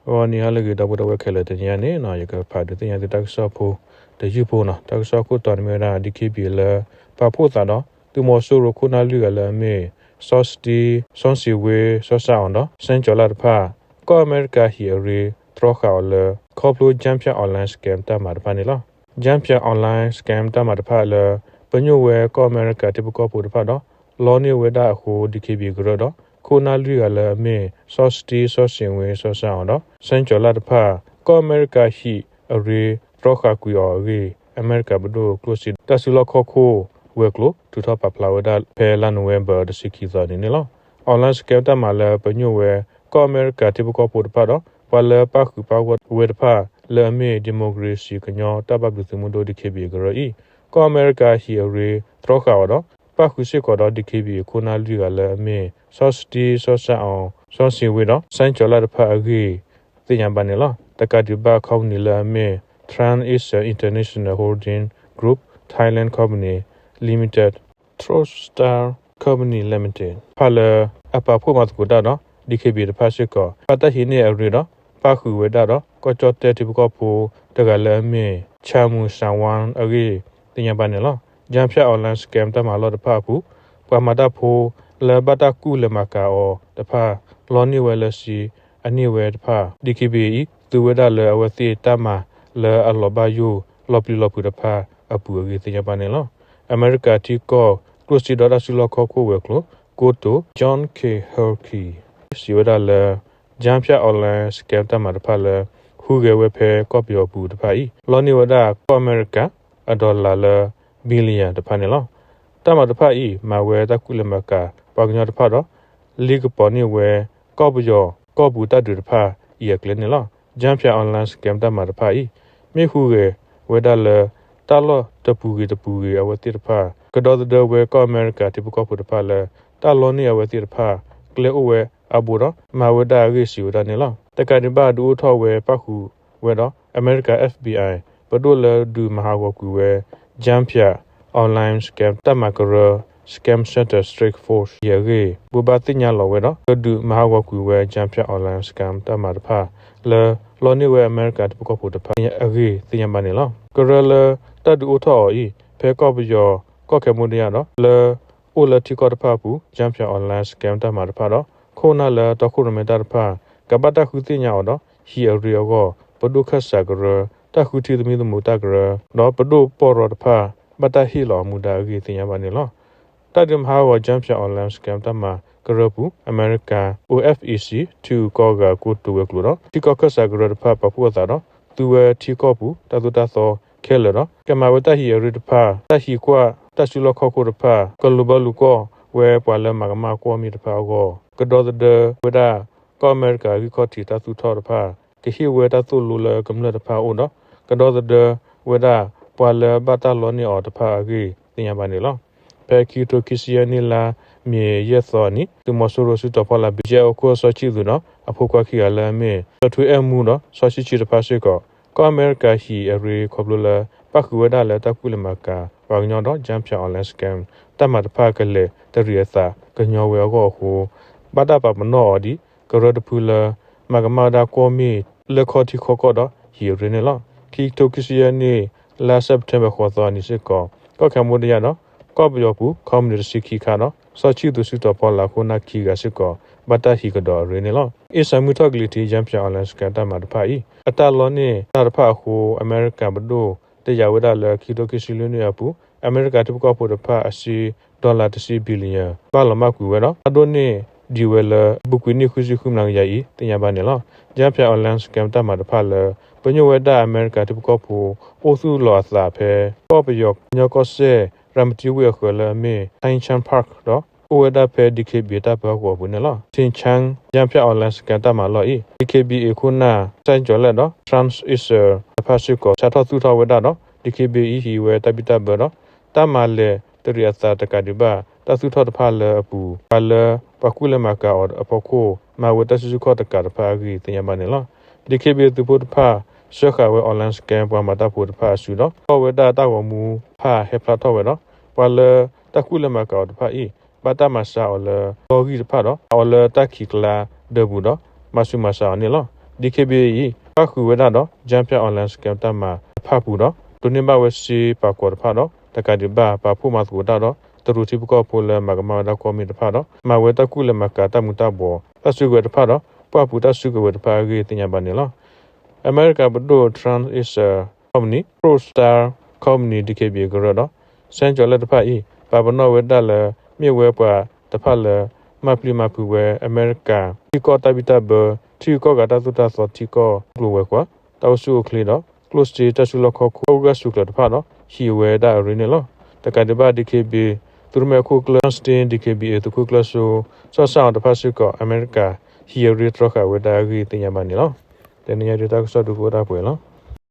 ဂီၤနံၤဟါလၢအဂ့ၤ ဒီပုၢ်ဝဲၢ်ခဲလၢာ်, တနံၤအံၤန့ၣ် ယကဖးဒုးသ့ၣ်ညါသုတၢ်ကစီၣ်ဖိတယုၢ်ဖိန့ၣ်, တၢ်ကစီၣ်ခိၣ်တီန့ၣ်မ့ၢ်ဝဲဒၣ် DKBA လၢပာ်ဖှိၣ်သးဒီး သုးမီၤစိရိၤခိၣ်နၢ်လွံၢ်ဂၤလၢအမ့ၢ် စီၤစတံ, စီၤစ့ဝ့, စီၤစၣ်အီၤဒီး စဲကၠီၤလၣ်တဖၣ် ကီၢ်အမဲရကၤဟံၣ်အရ့ တြီဃာ်အီၤလၢ ခီဖျိ Jump Pyatt Online Scam တၢ်မၤတဖၣ်န့ၣ်လီၤ. Jump Pyatt Online Scam တၢ်မၤတဖၣ်လၢ ပညိၣ်ဝဲကီၢ်အမဲရကၤထံဖိကီၢ်ဖိတဖၣ်ဒီး လီန့ၢ်ဝဲဒၣ်အဃိ DKBA ကရၢဒီး ခိၣ်နၢ်လွံၢ်ဂၤလၢအမ့ၢ် စီၤစတံ, စီၤစ့ဝ့, စီၤစၣ်အီၤဒီး စဲကၠီၤလၣ်တဖၣ် ကီၢ်အမဲရကၤဟံၣ်အရ့ တြီဃာ်ကွံာ်အီၤအဂ့ၢ် အမဲရကၤပဒိၣ်ကျိၣ်စ့တၢ်စုလီၢ်ခီၣ်ခိၣ်ဝဲၤကျိၤ ထုးထီၣ်ပာ်ဖျါဝဲဒၣ်ဖဲလါနိၣ်ဝ့ဘၢၣ် တဆံခံသီန့ၣ်န့ၣ်လီၤ. Online Scam တၢ်မၤလၢပညိၣ်ဝဲ ကီၢ်အမဲရကၤထံဖိကီၢ်ဖိတဖၣ်ဒီး ပှၤလၢပၣ်ဃုာ်ပၣ်ဂီၢ်ဝဲတဖၣ် လၢအမ့ၢ် ဒံၣ်မိၣ်ကရ့ၣ်စံၣ်ကညီတၢ်ဘၣ်ဘျုးသုးမုၢ်ဒိၣ် DKBA ကရၢအံၤ ကီၢ်အမဲရကၤဟံၣ်အရ့ တြီဃာ်အီၤဒီး ပၣ်ဃုာ်စ့ၢ်ကီးဒီး DKBA ခိၣ်နၢ်လွံၢ်ဂၤလၢအမ့ၢ် စီၤစတံ, စီၤစၣ်အီၤ, စီၤစ့ဝ့ဒီး စဲကၠီၤလၣ်တဖၣ်အဂ့ၢ် သ့ၣ်ညါဘၣ်န့ၣ်လီၤ. တကးဒံးဘၣ် company လၢအမ့ၢ် Trans Asia International Holding Group Thailand Company Limited, Trostar Company Limited တဖၣ်လၢအပာ်ဖှိၣ်မၤသကိးတၢ်ဒီး DKBA တဖၣ်စ့ၢ်ကီး ဘၣ်တၢ်ဟံးန့ၢ်အရ့ဒီး ပၣ်ဃုာ်ဝဲဒၣ်ဒီး ကီၢ်ကၠီၣ်တဲၣ်ထံဖိကီၢ်ဖိတဂၤလၢအမ့ၢ် ချၣ်မုၣ်စၣ်ဝၣ်အဂ့ၢ် သ့ၣ်ညါဘၣ်န့ၣ်လီၤ. Jump Pyatt Online Scam တၢ်မၤလီၢ်တဖၣ်အပူၤ ပှၤမၤတၢ်ဖိလၢဘၣ်တၢ်ကူၣ်လဲၤမၤကၤအီၤတဖၣ် လီန့ၢ်ဝဲလၢစ့ အန့ၢ်ဝဲတဖၣ် DKBA အံၤ သူဝဲဒၣ်လၢအဝဲသ့ၣ်တၢ်မၤလၢအလီၤဘၣ်ယိၣ်လီၤပျံၤလီၤဖုးတဖၣ်အပူၤအဂ့ၢ် သ့ၣ်ညါဘၣ်န့ၣ်လီၤ. အမဲရကၤထံကီၢ်ကျိၣ်စ့ဒီးတၢ်စုလီၢ်ခီၣ်ခိၣ်ဝဲၤကျိၤ ကိတိာ် John K Herlihy စံးဝဲဒၣ်လၢ Jump Pyatt Online Scam တၢ်မၤတဖၣ်လၢ ဟူးဂဲၤဝဲဖဲကီၢ်ပယီၤပူၤတဖၣ်အံၤ လီန့ၢ်ဝဲဒၣ်ကီၢ်အမဲရကၤ အdollarလၢ billion တဖၣ်န့ၣ်လီၤ. တၢ်မၤတဖၣ်အံၤ မၤဝဲတၢ်ကူၣ်လဲၤမၤကၤပှၤကညီတဖၣ်ဒီး လ့ကပီၤန့ၢ်ဝဲ ကီၢ်ပယီၤကီၢ်ပူၤတၢ်ဒုးတဖၣ်အံၤအကျဲန့ၣ်လီၤ. Jump Pyatt Online Scam တၢ်မၤတဖၣ်အံၤ မ့ၢ်ဟူးဂဲၤဝဲဒၣ်လၢ တၢ်လီၢ်တပူၤဂ့ၤတပူၤဂ့ၤအဝဲသ့ၣ်တဖၣ် ကဒီသဒၢဝဲကီၢ်အမဲရကၤထံဖိကီၢ်ဖိတဖၣ်လၢ တၢ်လီန့ၢ်အဝဲသ့ၣ်တဖၣ် ကျဲအိၣ်ဝဲအါဘိဒီး မၤဝဲဒၣ်အဂ့ၢ်စံးဝဲဒၣ်န့ၣ်လီၤ. တကးဒံးဘၣ် ဒုးအိၣ်ထီၣ်ဝဲပၣ်ဃုာ်ဝဲဒီး အမဲရကၤ FBI ပဒိၣ်လၢဒုးမၤဟးဂီၤကွံာ်ဝဲ Jump Pyatt Online Scam တၢ်မၤကရၢ Scam Center Task Force အံၤအဂ့ၢ် ဘိးဘၣ်သ့ၣ်ညါလီၤဝဲဒီး ကဒုးမၤဟးဂီၤကွံာ်ဝဲ Jump Pyatt Online Scam တၢ်မၤတဖၣ်လၢ လီန့ၢ်ဝဲအမဲရကၤထံဖိကီၢ်ဖိတဖၣ်အဂ့ၢ် သ့ၣ်ညါဘၣ်န့ၣ်လီၤ. ကရၢလၢတၢ်ဒုးအိၣ်ထီၣ်အီၤအံၤ ဖဲကီၢ်ပယီၤ ကီၢ်ခဲမူဒယါဒီး လၢအိၣ်လၢထံကီၢ်တဖၣ်အပူၤ Jump Pyatt Online Scam တၢ်မၤတဖၣ်ဒီး ခိၣ်နၢ်လၢတီခိၣ်ရိၣ်မဲတၢ်တဖၣ် ကဘၣ်တၢ်ဃုသ့ၣ်ညါအီၤဒီး ဟံၣ်အရ့အဂီၢ် ပဒိၣ်ခၢၣ်စးကရၢ, တၢ်ဃုထံသမံသမိးတၢ်ကရၢ, ဒီးပဒိၣ်ပီၢ်ရီတဖၣ် ဘၣ်တၢ်ဟ့ၣ်လီၤအမူဒါအဂ့ၢ် သ့ၣ်ညါဘၣ်န့ၣ်လီၤ. တၢ်ဒုးမၤဟးဂီၤ Jump Pyatt Online Scam တၢ်မၤကရၢပူၤ အမဲရကၤ OFAC ထံဂုၤကီၢ်ဂၤကိတိာ်ဝဲၤကျိၤဒီး ထံကီၢ်ခၢၣ်စးကရၢတဖၣ် ပာ်ဖှိၣ်အသးဒီး သူဝဲထံကီၢ်ပူၤ တၢ်သိၣ်တၢ်သီခဲလၢာ်ဒီး ကမၤဝဲတၢ်ဟံၣ်အရ့တဖၣ် တၢ်ဟံၣ်ကွၢ်တၢ်စုလီၢ်ခီၣ်ခိၣ်တဖၣ် ကလိၤဘၣ်လိၤကွီၢ်ဝဲပှၤလၢမၤကမၣ်ကွီၢ်မ့ၢ်တဖၣ်အဂီၢ် ကဒီသဒၢဝဲဒၣ် ကီၢ်အမဲရကၤဂံၢ်ခီၣ်ထံးတၢ်သူၣ်ထီၣ်တဖၣ် ကဟ့ၣ်ဝဲတၢ်သိၣ်လိလၢကမျၢၢ်တဖၣ်အအိၣ်ဒီး ကဒီသဒၢဝဲဒၣ် ပှၤလၢဘၣ်တၢ်လီန့ၢ်အီၤတဖၣ်အဂ့ၢ် သ့ၣ်ညါဘၣ်န့ၣ်လီၤ. ဖဲခံကထိခံဆံယဲၢ်နံၣ် လါမ့ၤယဲၢ်သီအနံၤ သုးမီၤစိရိၤစုတီၤဖီလာ် ဘံၣ်ယဲၢ်အခိၣ်စီၤခၠံၣ်သူးဒီး အဖိခွါခံဂၤလၢအမ့ၢ် စီၤထွံအဲၣ်မူဒီး စီၤဆံဆံတဖၣ်စ့ၢ်ကီး ကီၢ်အမဲရကၤဟံၣ်အရ့ခီဖျိလၢ ပၣ်ဃုာ်ဝဲဒၣ်လၢတၢ်ကူၣ်လဲၤမၤကၤပှၤကညီဒီး Jump Pyatt Online Scam တၢ်မၤတဖၣ်ကလဲၤတရံးအသးကညီဝဲအဂီၢ်အဃိ ဘၣ်တၢ်ပာ်ပနီၣ်အီၤဒ် ကရၢတဖုလၢ မၤကမၣ်ဝဲဒၣ်ကွီၢ်မ့ၢ်လၢခီၣ်ထံးခီၣ်ကီၢ်ဒီးဟံၣ်အရ့န့ၣ်လီၤ. ခံကထိခံဆံယဲၢ်နံၣ် လါစဲးပထ့ဘၢၣ်ဃိးသီအနံၤစ့ၢ်ကီး ကီၢ်ခဲမူဒယါဒီး ကီၢ်ပယီၤပူၤ ခီမနံၤတဆံခံခါဒီး စီၤခၠံၣ်သူးစုတီၤဖီလာ်ခိၣ်နၢ်ခံဂၤစ့ၢ်ကီး ဘၣ်တၢ်ဟံးကဒီးအရ့န့ၣ်လီၤ. အ့ၣ်စၢမုၢ်ထီၣ်ကလံၤထံး Jump Pyatt Online Scam တၢ်မၤတဖၣ်အံၤ အတၢ်လီန့ၢ်တၢ်တဖၣ်အဃိ အမဲရကၤပဒိၣ်တယာ်ဝဲဒၣ်လၢ ခံကထိခံဆံလွံၢ်နံၣ်အပူၤ အမဲရကၤထံဖိကီၢ်ဖိတဖၣ်အစ့ dollar တဆံ billion ဘၣ်လီၤမၢ်ကွံာ်ဝဲဒီး ဘၣ်ဒိးန့ၢ်ဒံးဝဲလၢ အပူၤကွံာ်နံၣ်ဃုဆံဃုမျးကယၤအံၤ သ့ၣ်ညါဘၣ်န့ၣ်လီၤ. Jump Pyatt Online Scam တၢ်မၤတဖၣ်လၢ ပညိၣ်ဝဲဒၣ်အမဲရကၤထံဖိကီၢ်ဖိ အိၣ်သူၣ်လီၤအသးဖဲ ကီၢ်ပယီၤကညီကီၢ်စဲၣ် ရၤမတံဝ့ၢ်အဃၢၤလၢအမ့ၢ် Tung Chang Park ဒီး အိၣ်ဝဲဒၣ်ဖဲ DKBA တၢ်ပၢဟီၣ်ကဝီၤပူၤန့ၣ်လီၤ. Tung Chang Jump Pyatt Online Scam တၢ်မၤလီၢ်အံၤ DKBA ခိၣ်နၢ် စဲကၠီၤလဲၣ်ဒီး Trans Asia တဖၣ်စ့ၢ်ကီး ဆါထီၣ်သူၣ်ထီၣ်ဝဲဒၣ်ဒီး DKBA အံၤဟံးဝဲတၢ်ဘံၣ်တၢ်ဘၢဒီး တၢ်မၤလဲၤတရံးအသးတကးဒံးဘၣ် တၢ်သူၣ်ထီၣ်တဖၣ်လၢအပူၤ ပှၤလၢပှၤကူၣ်လဲၤမၤကၤအီၤအဖီခိၣ် မၤဝဲတၢ်စုဆူၣ်ခီၣ်တကးတဖၣ်အဂ့ၢ် သ့ၣ်ညါဘၣ်န့ၣ်လီၤ. DKBA သုးဖိတဖၣ် စၢဃာ်ဝဲ online scam ပှၤမၤတၢ်ဖိတဖၣ်အစုဒီး ထီၣ်ဝဲဒၣ်တၢ်ဂီၤမူတဖၣ်ဟဲဖျါထီၣ်ဝဲဒီး ပှၤလၢတၢ်ကူၣ်လဲၤမၤကၤအီၤတဖၣ်အံၤ ဘၣ်တၢ်မၤစၢၤအီၤလၢ လီဂံၢ်တဖၣ်ဒီး အဝဲလၢတၢ်ခံးကျါဒၢပူၤဒီး မၤဆူးမၤစၢၤအီၤန့ၣ်လီၤ. DKBA အံၤ ပၣ်ဃုာ်ဝဲဒၣ်ဒီး ကၠၢဖၠၣ် online scam တၢ်မၤတဖၣ်ပူၤဒီး ဒိးန့ၢ်ဘၣ်ဝဲစ့ပာ်ကွီၤတဖၣ်ဒီး တကးဒံးဘၣ် ပာ်ဖှိၣ်မၤသကိးတၢ်ဒီး တရူးထံဖိကီၢ်ဖိလၢမၤကမၣ်ဝဲဒၣ်ကွီၢ်မ့ၣ်တဖၣ်ဒီး မၤဝဲတၢ်ကူၣ်လဲၤမၤကၤတၢ်မူၤတၢ်ဘှီး တၢ်စုကဝဲၤတဖၣ်ဒီး ပှၢ်ပူၤတၢ်စုကဝဲၤတဖၣ်အဂ့ၢ်သ့ၣ်ညါဘၣ်န့ၣ်လီၤ. အမဲရကၤပဒိၣ် Trump is a company, Truth Star Company DKBA ကရၢဒီး စဲကၠီၤလဲၣ်တဖၣ်အံၤ ပာ်ပနီၣ်ဝဲဒၣ်လၢ မ့ၢ်ဝဲပှၤတဖၣ်လၢ မၤပျံၤမၤဖုးဝဲအမဲရကၤ ထံကီၢ်တၢ်ဘံၣ်တၢ်ဘၢ ထံဂုၤကီၢ်ဂၤတၢ်သိၣ်တၢ်သီထံကီၢ် ကျိၤဝဲၤကွာ် တၢ်အိၣ်ဆူၣ်အိၣ်ချ့ဒီး ကျိၣ်စ့တၢ်စုလီၢ်ခီၣ်ခိၣ် တၢ်ဂၢၢ်ဆူၣ်ကျၢၤတဖၣ်ဒီး ဟံးဝဲဒၣ်အရ့န့ၣ်လီၤ. တကးဒံးဘၣ် DKBA သုးရ့မဲာ်ခိၣ်ကျၢၢ် John Stein DKBA သုးခိၣ်ကျၢၢ်စိ စီၤစၣ်အီၤတဖၣ်စ့ၢ်ကီး အမဲရကၤ ဟံးအရ့တြီဃာ်ဝဲဒၣ်အဂ့ၢ်သ့ၣ်ညါဘၣ်န့ၣ်လီၤ. တနံၤညါဒုးတၢ်ကစီၣ်ဒုးကအိၣ်ဒၣ်ပှဲၤလီၤ.